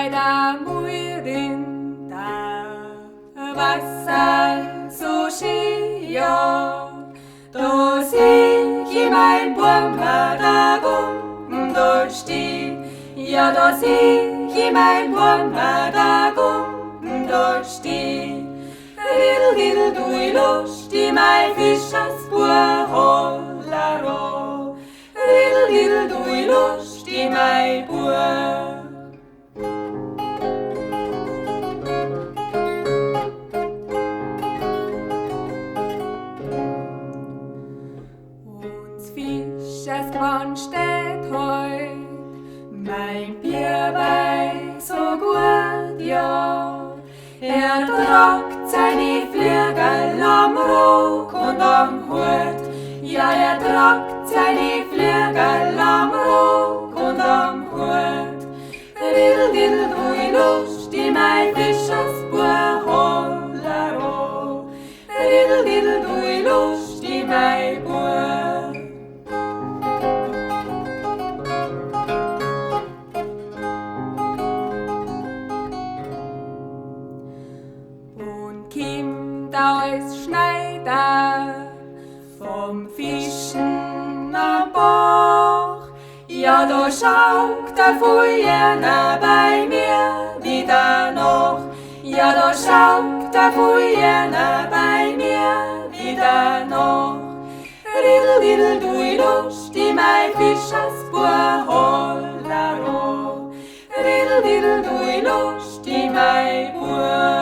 bei der Muirinta. Wasser so schön, ja, da seh ich mein Bub bei der Gumpen dort steh. Ja, da seh ich mein Bub bei der Gumpen dort steh. Riddle, diddle, dui, lustig, mein Fischersbub, hollero. Riddle, diddle, dui, lustig, mein Bub. Uns Fischersgewand steht heut, mein Bierwein so gut, ja. Er tragt seine Flügel am Rock und am Hut. Ja, er tragt seine Flügel am Rock und am Hut. Riddle, diddle, dui, lustig, mein Fischersbub, hollero. Riddle, diddle, dui, lustig, mein Bub. Und kimmt als Schneider vom Fischen am Bach. Ja, da schaut der Feuerner bei mir wieder noch. Ja, da schaut der Feuerner bei mir wieder noch. Riddle, diddle, dui, lustig, mein Fischersbub, hollero. Riddle, diddle, dui, lustig, mein Bub.